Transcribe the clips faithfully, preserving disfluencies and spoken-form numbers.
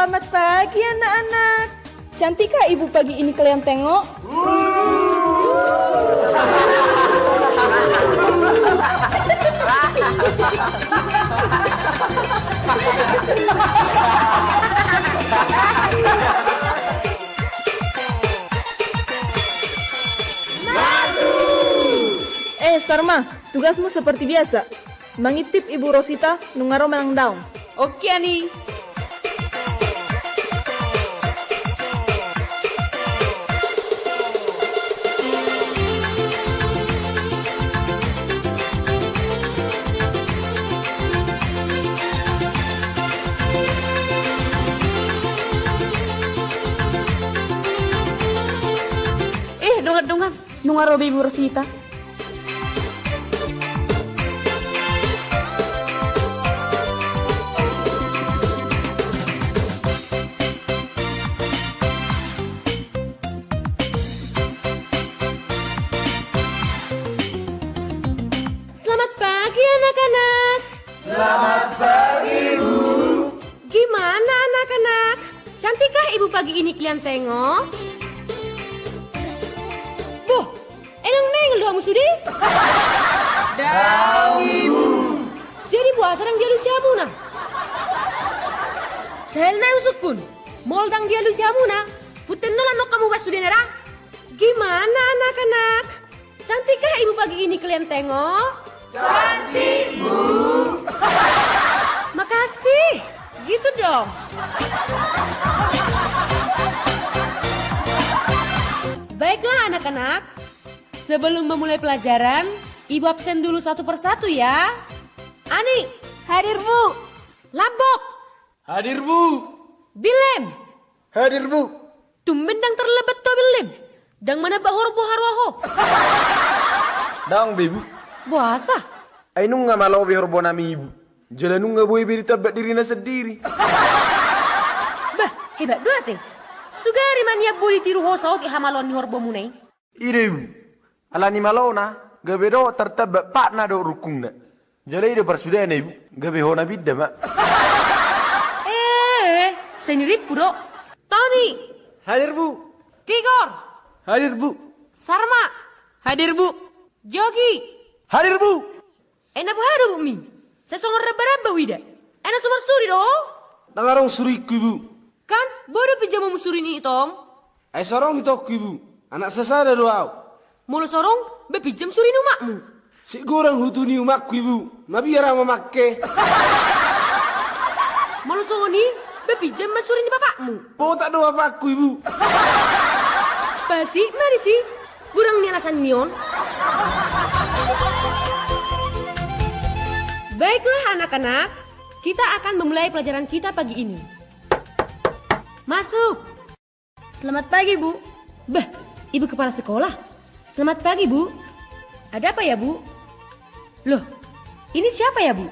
Selamat pagi, anak-anak. Cantikkah ibu pagi ini kalian tengok? Eh, Sarma, tugasmu seperti biasa. Mangintip Ibu Rosita, nunga ro manang daong. Oke, Ani. Eh, dongan-dongan, nunga ro be Ibu Rosita. Selamat pagi, anak-anak. Selamat pagi, Bu. Gimana, anak-anak? Cantikkah ibu pagi ini kalian tengok? Boh, Ndang naeng do hamu sude? Daong, Ibu. Jadi boasa ndang dialusi hamuna? Sahel nai husungkun, molo ndang dialusi hamuna, punten nola nongkon hamu ba sudena ra. Gimana, anak-anak? Cantikkah ibu pagi ini kalian tengok? Cantik, Bu. Makasih. Gitu dong. Baiklah, anak-anak. Sebelum memulai pelajaran, Ibu absen dulu satu persatu ya. Ani. Hadir, Bu. Lambok. Hadir, Bu. Bilem. Hadir, Bu. Tumben ndang terlambat ho, Bilem. Ndang manamba horbo haroa ho. Daong be, Bu. Boasa? Ai nunga malo be horbo nami, Ibu. Jala nunga boi be ditambat dirina sandiri. Bah, hebat do ate. Sugari ma nian boi ditiru ho saotik hamaloan ni horbomuna i. I do, Ibu. Alani malona, gabe dohot tartambat patna dohot rungkungna. Jala i do parsudena, Ibu. Gabe ho na binda ma. Eh, sai nirimpu do. Toni. Hadir, Bu. Tigor. Hadir, Bu. Sarma. Hadir, Bu. Jogi. Hadir, Bu. Ai na boha do, Bumi? Sai songon ramba-ramba huida. Ai na so marsuri do ho? Ndang adong surikku, Ibu. Kan, boha do pinjamanmu suri ni i tong? Ai so adong itongku, Ibu. Anak sasada do au. Molo so adong, ba pinjam suri ni umakmu. Sian godang hutu ni umakku, Ibu. Mabiar au mamangke. Molo songon i, ba pinjam ma suri ni bapakmu. Botak do bapakku, Ibu. Pasik ma disi. Godang ni alasan ni on. Baiklah, anak-anak, kita akan memulai pelajaran kita pagi ini. Masuk. Selamat pagi, Bu. Bah, Ibu kepala sekolah. Selamat pagi, Bu. Ada apa ya, Bu? Loh, ini siapa ya, Bu?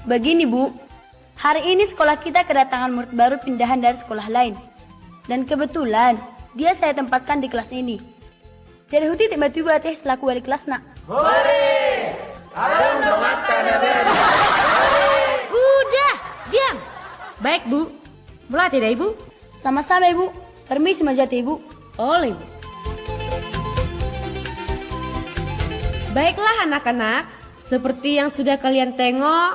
Begini, Bu. Hari ini sekolah kita kedatangan murid baru pindahan dari sekolah lain. Dan kebetulan, dia saya tempatkan di kelas ini. Jadi hutitip ma tu Ibu ate selaku wali kelasna. Hore! Adong donganta na baru. Udah, diam. Baik, Bu. Mauliate da, Ibu. Sama-sama, Ibu. Permisi ma jo ate, Ibu. Olo, Ibu. Baiklah, anak-anak. Seperti yang sudah kalian tengok,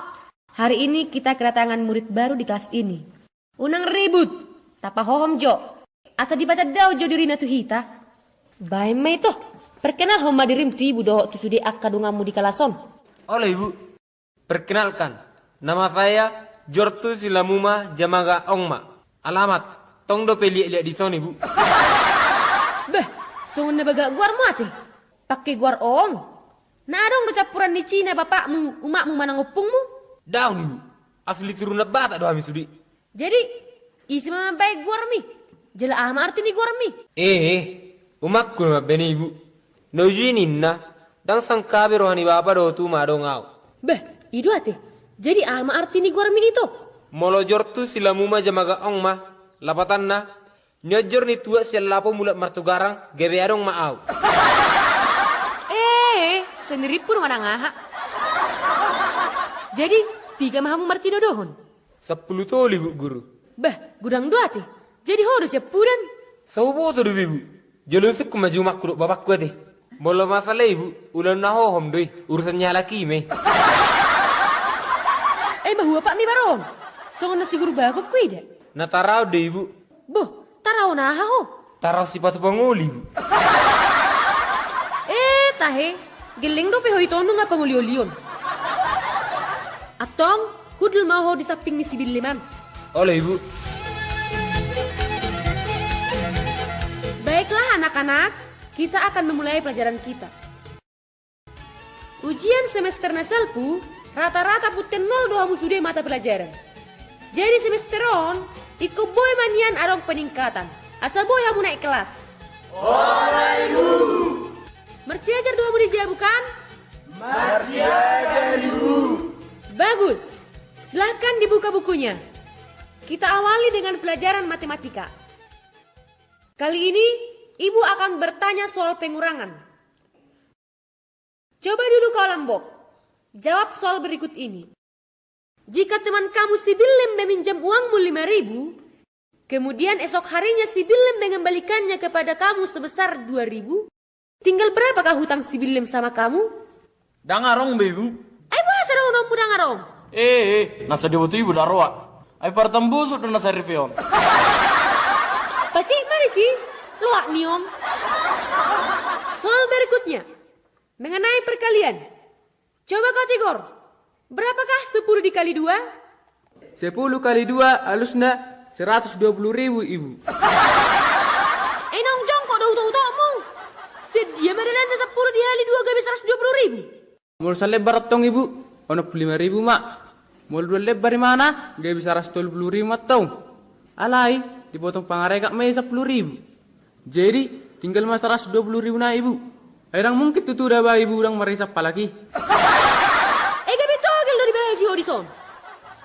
hari ini kita kedatangan murid baru di kelas ini. Unang ribut, tapahohom jo. Asa dipatandao jo dirina tu hita. Baen ma ito, perkenalhon ma dirim tu ibu dohot tu sude angka donganmu di kalas on. Olo, Ibu. Perkenalkan, nama saya Jortu Silamuma Jamaga Ongma. Alamat, tong dope liat-liat dison, Ibu. Bah, songon na bagak goarmu ate. Pake goar ong. Na adong do campuran ni Cina bapakmu, umakmu manang ompungmu? Daong, Ibu. Asli turunan Batak do hami sude. Jadi, ise ma mambaen goarmi? Jala aha ma arti ni goarmi? Eh, eh, umakku na mambaen, Ibu. Na uju i ninna, ndang sangkabe roha ni bapa dohot uma adong au. Bah, i do ate. Jadi aha ma arti ni goarmi ito? Molo Jortu Silamuma Jamaga Ongma, lapatanna, nionjor ni tuak sian lapo mulak martugarang, gabe adong ma au. Eh, sai nirimpu do manang aha. Jadi, piga ma hamu martinodohon? Sampulu tolu, Bu Guru. Bah, godang do ate. Jadi ho do siampudan? Sai huboto do be, Ibu. Jolo husungkun ma jumangku dohot bapakku ate. Molo masalah i, Ibu, ulaon na hohom do i, urusan ni halak i ma i. Ai ma huapatmi baron. Songon na siguru bakon huida. Na taraon do i, Ibu. Boh, taraon aha ho? Taraon sipatu pangoli, Ibu. Eh, tahe, gelleng dope ho i tong nunga pangoliolion. Antong, hundul ma ho di samping ni si Billem an. Olo, Ibu. Baiklah, anak-anak, kita akan memulai pelajaran kita. Ujian semester na salpu, rata-rata punten nol do hamu sude mata pelajaran. Jadi semester on, ingkon boi ma nian adong peningkatan, asa boi hamu naik kelas. Olo, Ibu. Marsiajar do hamu di jabu kan? Marsiajar, Ibu. Bagus. Silahkan dibuka bukunya. Kita awali dengan pelajaran matematika. Kali ini, Ibu akan bertanya soal pengurangan. Coba dulu kau, Lambok. Jawab soal berikut ini. Jika teman kamu si Billem meminjam uangmu lima ribu, kemudian esok harinya si Billem mengembalikannya kepada kamu sebesar dua ribu, tinggal berapakah hutang si Billem sama kamu? Ndang adong be, Ibu. Ai boasa dohononmu ndang adong? Eh, eh, na so diboto Ibu da roa. Ai partambusuk do na saripe on. Pasik ma disi, loak ni on. Soal berikutnya. Mengenai perkalian. Coba kau, Tigor. Berapakah sepuluh dikali dua? Sepuluh kali dua alusna seratus dua puluh ribu, Ibu. Eh, naung jongkok do utokutokmu. Sian dia ma dalana sepuluh dihali dua gabe seratus dua puluh ribu? Molo salebar antong, Ibu, onom puluh lima ribu ma. Molo dua lebar imana, gabe seratus tolu puluh ribu ma antong. Alai, dipotong pangarekat ma i sampulu ribu. Jadi, tinggal ma seratus dua puluh ribu na, Ibu. Ai ndang mungkin tutu da ba Ibu ndang marisap halak i. Eh, gabe togel do dibahasi ho dison.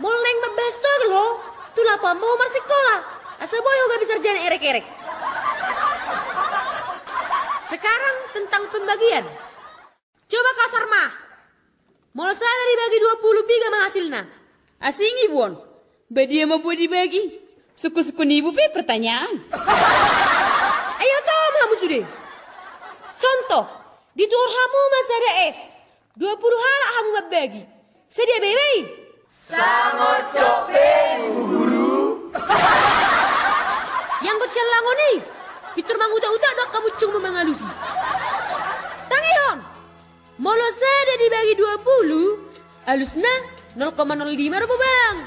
Molo naeng mambahas togel ho, tu lapo ma ho marsikola. Asa boi ho gabe sarjana erek-erek. Sekarang tentang pembagian. Coba kau, Sarma. Molo sada dibagi dua puluh, piga ma hasilna? Asing, Ibu, on. Ba dia ma boi dibagi? Sungkun-sungkun Ibu pe pertanyaan. Ai oto ma hamu sude. Contoh, dituhor hamu ma sada es. Dua puluh halak hamu mambagi. Sadia be i? Sangocok be, Bu Guru. Ianggo sian langon i, pintor mangutak-utak do angka muncungmu mangalusi. Tangihon. Molo sada dibagi dua puluh, alusna nol koma nol lima do, Bobang.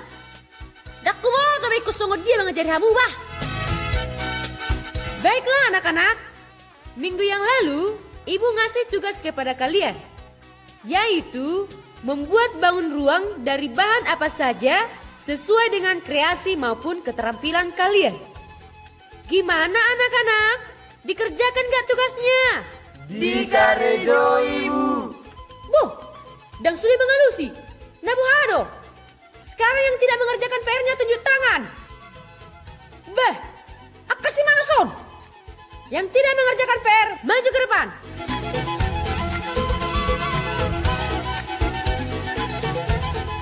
Ndang huboto be ingkon songon dia mangajari hamu, bah. Baiklah, anak-anak. Minggu yang lalu, Ibu ngasih tugas kepada kalian, yaitu membuat bangun ruang dari bahan apa saja sesuai dengan kreasi maupun keterampilan kalian. Gimana, anak-anak? Dikerjakan nggak tugasnya? Dikarejoi, Bu. Boh, ndang sude mangalusi. Na boha do? Sekarang yang tidak mengerjakan P R-nya tunjuk tangan. Bah, angka si manos on. Yang tidak mengerjakan P R, maju ke depan.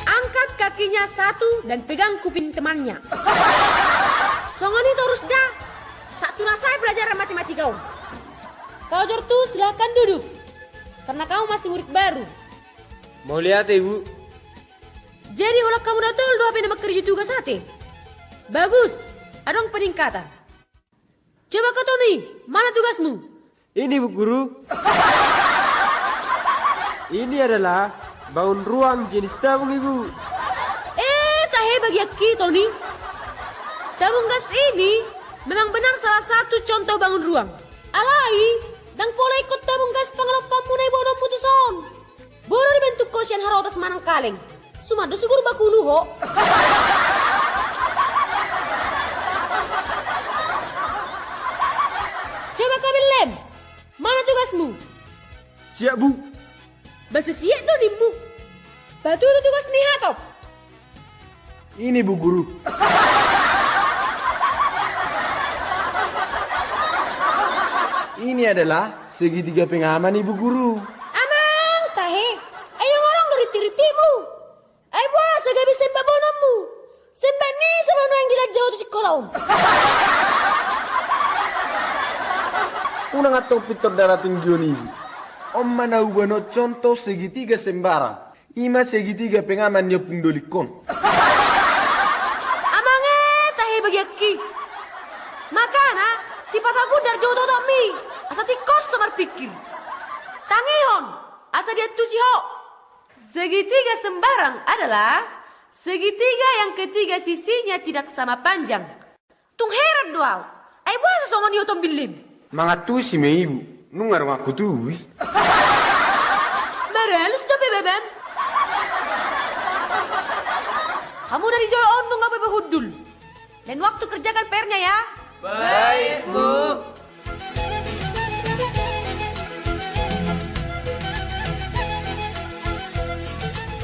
Angkat kakinya satu dan pegang kuping temannya. Songon i torus da, sahat tu na sae pelajaran matematika on. Kau, Jortu, silahkan duduk. Karena kamu masih murid baru. Mauliate, Ibu. Jadi holan hamu na tolu do hape na mangkarejo tugas ate? Bagus, adong peningkatan. Coba kau, Toni, mana tugasmu? Ini, Bu Guru. Ini adalah bangun ruang jenis tabung, Ibu. Eh, tahe bagianki, Toni. Tabung gas ini memang benar salah satu contoh bangun ruang. Alai, ndang pola ingkon tabung gas pangalompamuna i boanonmu tuson. Boru dibentuk ho sian harotas manang kaleng. Suman do siguru bakulu ho. Coba kau, Billem. Mana tugasmu? Siap, Bu. Boasa siap do nimmu? Patudu tugas ni hatop. Ini, Bu Guru. Ini adalah segitiga pengaman, Ibu Guru. Amang, tahe. Ai ndang adong do rintik-rintikmu. Ai boasa gabe sembat boanonmu? Sembat ni so boano yang dilanja ho tu Kolaom. Unang antong pintor darating gion ibu. On ma na hubanon contoh segitiga sembarang. I ma segitiga pengaman ni ompung dolingkon. Amang e, tahe bagianki. Makana sipata gundar jo totopmi, asa tingkos so marpingkir. Tangihon, asa diantusi ho. Segitiga sembarang adalah segitiga yang ketiga sisinya tidak sama panjang. Tung heran do au. Ai boasa songon i ho tombillim? Mangantusi ma ibu. Nunga donganku tubu i. Maralus dope babam. Hamu na di jolo on nunga boi hundul. Lain waktu kerjakan P R-nya ya. Baik, Bu.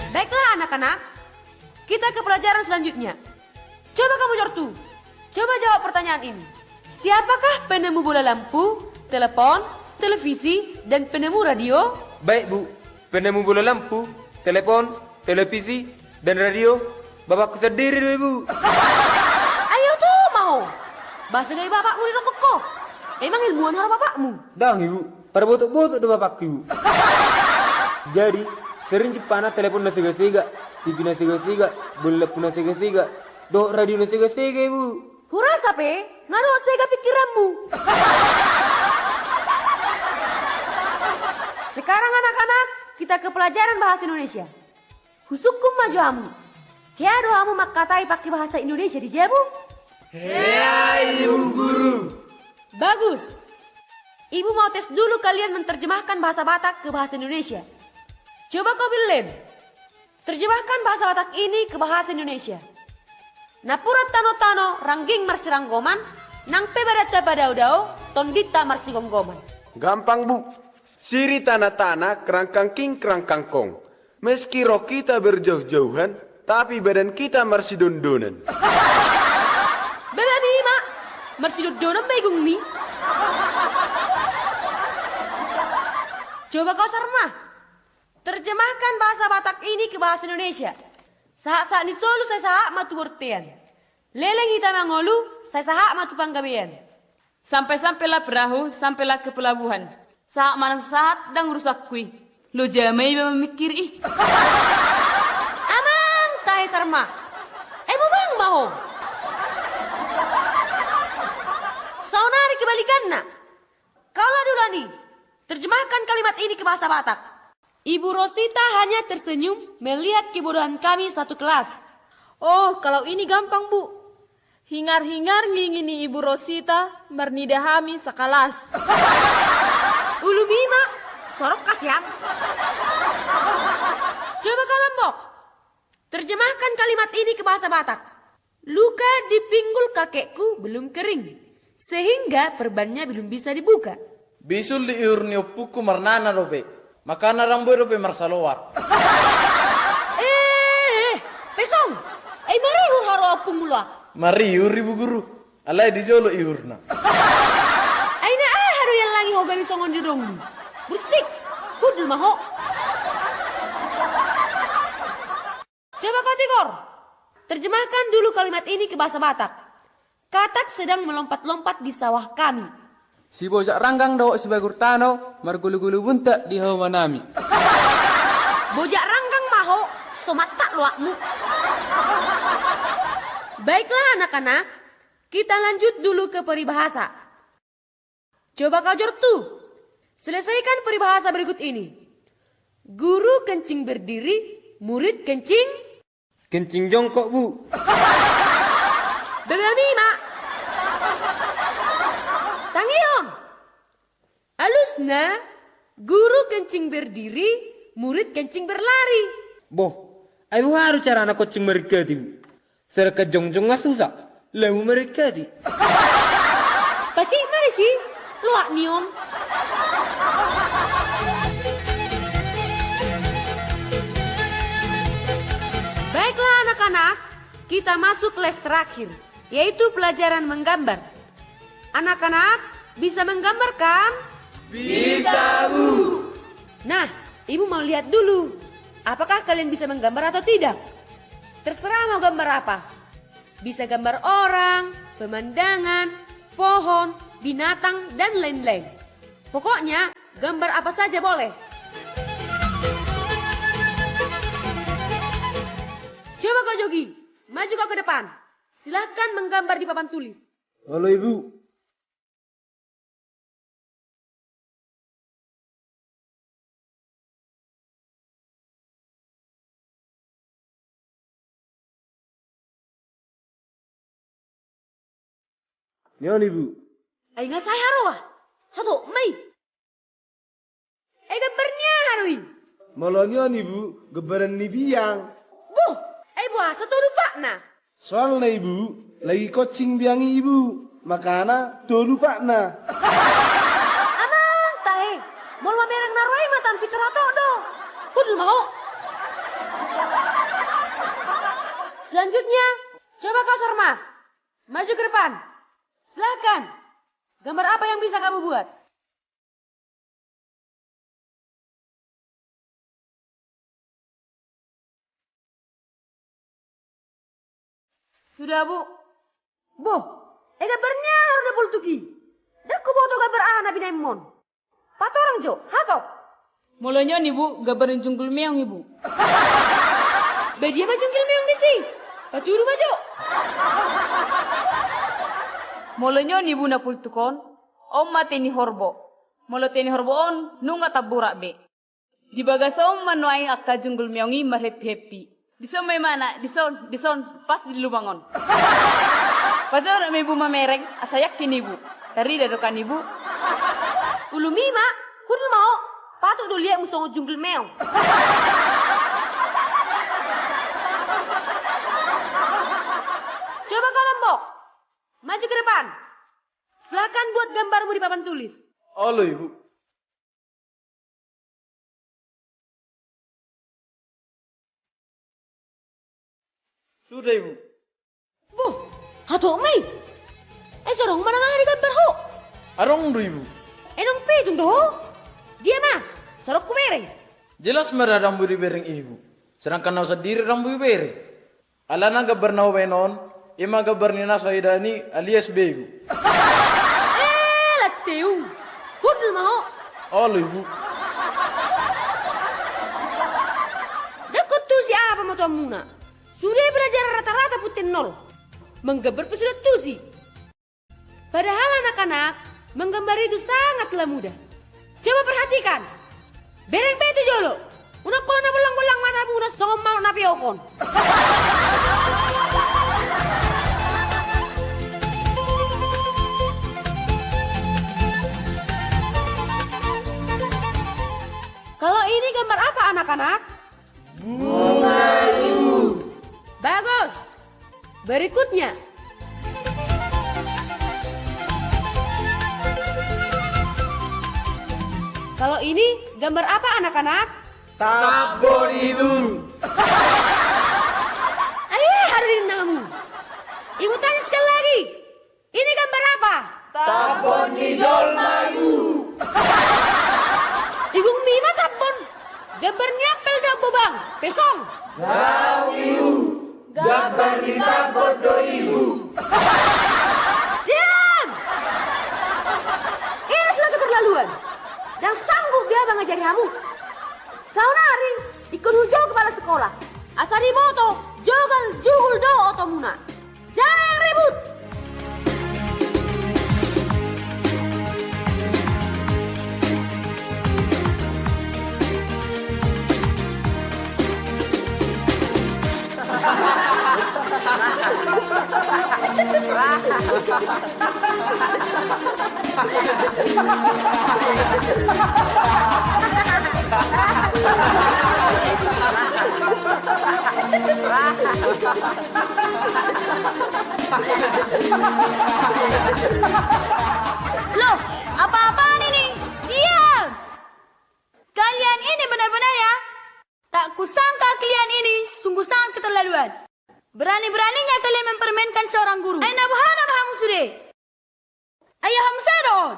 Baiklah anak-anak, kita ke pelajaran selanjutnya. Coba kamu Jortu, coba jawab pertanyaan ini. Siapakah penemu bola lampu, telepon, televisi, dan penemu radio? Baik, Bu. Penemu bola lampu, telepon, televisi, dan radio, bapakku sandiri do, Ibu. Ai tutu ma ho. Boasa gabe bapakmu didokkon ho? Emang ilmuwan haroa bapakmu? Ndang, Ibu. Parbotok-botok do bapakku, Ibu. Jadi, sering jumpana telepon na sega-sega, T V na sega-sega, bola lampu na sega-sega, dohot radio na sega-sega, Ibu. Hurasa pe, nga dohot sega pingkiranmu. Sekarang anak-anak, kita ke pelajaran bahasa Indonesia. Husungkun ma jo hamu. Hea do hamu mangkatai pake bahasa Indonesia di jabu? Hea, Ibu Guru. Bagus. Ibu mau tes dulu kalian menerjemahkan bahasa Batak ke bahasa Indonesia. Coba kau Billem. Terjemahkan bahasa Batak ini ke bahasa Indonesia. Napuran tano-tano, rangging marsiranggoman, nang pe badanta padao-dao, tondinta marsigomgoman. Gampang, Bu. Siri tana-tana, kerangkang king, kerangkang kong. Meski roh kita berjauh-jauhan, tapi badan kita marsidondonan. Babami ma, marsidondonan ma igungmi. Coba kau Sarma. Terjemahkan bahasa Batak ini ke bahasa Indonesia. Sahat-sahat ni solu sai sahat ma tu bortean. Leleng hita mangolu, sai sahat ma tu panggabean. Sampai-sampailah perahu, sampailah ke pelabuhan. Sahat ma na so sahat, ndang urusanku i. Loja ma iba mamingkiri i. Amang, tahe Sarma. Ai bobang ma ho. Saonari kebalikanna. Kaulah duluan i. Terjemahkan kalimat ini ke bahasa Batak. Ibu Rosita hanya tersenyum melihat kebodohan kami satu kelas. Oh, kalau ini gampang, Bu. Hingar-hingar ngingi ni Ibu Rosita marnida hami sakalas. Ulumi ma, sorok kasiang. Coba kau Lombok. Terjemahkan kalimat ini ke bahasa Batak. Luka di pinggul kakekku belum kering, sehingga perbannya belum bisa dibuka. Bisul di ihur ni ompungku marnana dope, makana ndang boi dope marsaloar. Eh, eh, pesong, ai marihur haroa ompungmu loak? Marihur, Ibu Guru, alai di jolo ihurna. Ai na aha do iallangi ho gabe songon didongmu? Bursik, hundul ma ho. Coba kau Tigor, terjemahkan dulu kalimat ini ke bahasa Batak. Katak sedang melompat-lompat di sawah kami. Si Bojak Ranggang dohot si Bagur Tano margulu-gulu buntak di hauma nami. Bojak Ranggang ma ho, so mantak loakmu. Baiklah anak-anak, kita lanjut dulu ke peribahasa. Coba kau Jortu, selesaikan peribahasa berikut ini. Guru kencing berdiri, murid kencing. Kencing jongkok, Bu. Babami ma. Tangihon. Alusna, guru kencing berdiri, murid kencing berlari. Boh, ai boha do carana kencing marikati, Bu? Sedangkan jongjong nga susah, lamu marikati. Pasik ma disi, loak ni on. Baiklah anak-anak, kita masuk les terakhir, yaitu pelajaran menggambar. Anak-anak, bisa menggambar kan? Bisa, Bu. Nah, Ibu mau lihat dulu, apakah kalian bisa menggambar atau tidak? Terserah mau gambar apa. Bisa gambar orang, pemandangan, pohon, binatang, dan lain-lain. Pokoknya, gambar apa saja boleh. Coba kau, Jogi, maju kau ke depan. Silahkan menggambar di papan tulis. Halo, Ibu. Nion, Ibu. Ai nga sae haroa. Hato, mai. Ai gambar ni aha do i? Molo nion, Ibu, gambaran ni biang. Boh, ai boasa tolu patna? Soalna, Ibu, lagi kocing biang i, Ibu. Makana tolu patna. Amang tahe, molo mamereng na ro i matan pintor hato do. Hundul ma ho. Selanjutnya, coba kau, Sarma. Maju ke depan. Silahkan. Gambar apa yang bisa kamu buat? Sudah, Bu. Boh, ai gambar ni aha do na bultuk i? Ndang huboto gambar aha na binahenmon. Patorang jo, hatop. Molo nion, Ibu, gambar ni junggul meong, Ibu. Badia ma junggul meong disi. Patudu ma jo. Molo nion, Ibu, na pultuk on, on ma te ni horbo. Molo te ni horbo on, nunga tamburak be. Di bagas on ma nuaeng angka junggul meong i marheppi-heppi. Dison ma imana, dison, dison, pas di lubang on. Pajonok ma ibu mamereng, asa yakin ibu. Tarida do kan ibu? Ulumi ma, hundul ma ho, patuk do liatmu songon junggul meong. Coba kau, Lombok, maju ke depan. Silahkan buat gambarmu di papan tulis. Olo, Ibu. Sudah, Ibu. Boh, hatop ma i. Ai so adong manang aha digambar ho? Adong do, Ibu. Ai naung pitung do ho? Dia ma, so adong hubereng. Jelas ma ra adong dibereng, Ibu. Sedangkan au sandiri adong hubereng. Alana gambar na hubaen on, i ma gambar ni na so idaon i alias begu. Eh, lanteung. Hundul ma ho. Olo, Ibu. Ndang ho tusi aha pamatuanmuna. Sude pelajaran rata-rata punten nol. Manggambar pe sude tusi. Padahal anak-anak, menggambar itu sangatlah mudah. Coba perhatikan. Bereng be tu jolo. Unang pola na bollang-bollang matamuna songon manuk na peok on. Kalau ini gambar apa, anak-anak? Bunga, Ibu. Bagus. Berikutnya. Kalau ini gambar apa, anak-anak? Tambon, Ibu. Ayo, haru di namu. Ibu tanya sekali lagi. Ini gambar apa? Tambon ni jolma, Ibu. Igung mima tambon. Gambar ni apel do, Bobang. Pesong. Daong, Ibu. Gambar ni tambon do, Ibu. Diam! Ini sudah keterlaluan. Ndang sanggup be au mangajari hamu. Saonari ingkon hujou kepala sekolah. Asa diboto, jogal jugul do otomuna. Jangan ribut. Loh, apa-apaan ini? Diam! Kalian ini benar-benar ya, tak kusangka kalian ini sungguh sangat keterlaluan. Berani-beraninya kalian mempermainkan seorang guru. Ai na boha nama hamu sude? Ai aha muse do on?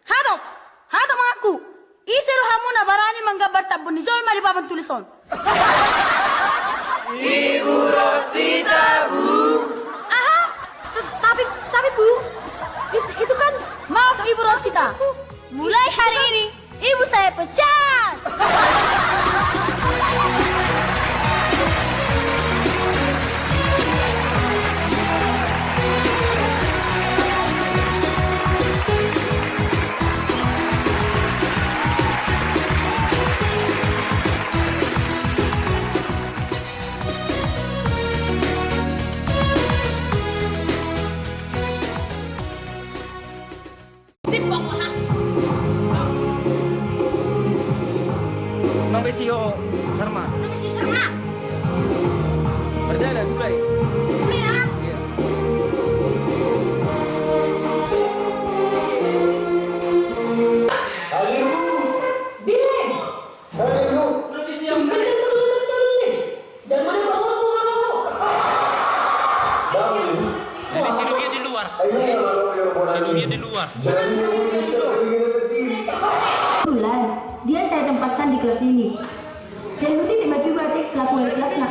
Hatop! Hatop ma aku! Ise do hamu na barani manggambar tambon ni jolma di papan tulis on? Ibu Rosita, Bu. Mulai hari ini, ibu saya pecat. Sip, Pak Wah. Nang besi yo, Sarma. Nang besi yo, Sarma. Berdalan, mulai. Mulai, nah. Iya. Hadir, Bu. Bilang. Hadir, Bu. Udah disiap, Pak. Jadi si Dunia di luar. Si Dunia di luar. Kebetulan, dia saya tempatkan di kelas ini. Jadi, mungkin tiba-tiba cek selaku wali kelasnya.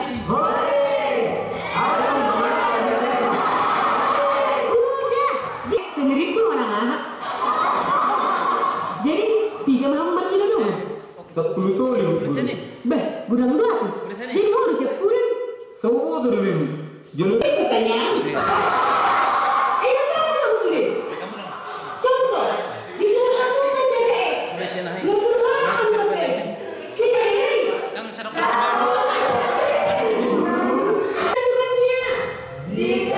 Udah, dia sendiri pun orang lama. Jadi, tiga malam empat kilo doang. Sappulu tolu. Bah, godang do ahu. Jadi ho do siap hurang. Saboto do memang. Jolo. Pertanyaan. Eh, yang kamu dong sudah. Contoh. Di luar langsung kan C P S. Dua puluh orang anggota. Kita ini. Tugasnya. Di.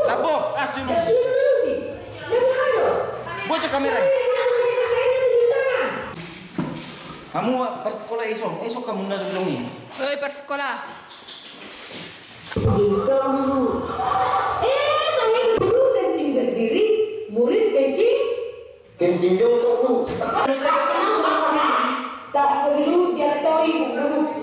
Lapo, ah, sini. Bocah kamera. Hamu parsekola, ison, ison hamu na jongjong i. Oi, parsekola. Eh, tanya guru kencing berdiri, murid kencing. Kencing jongkok, Bu. Tak perlu diaktoi, Bu Guru.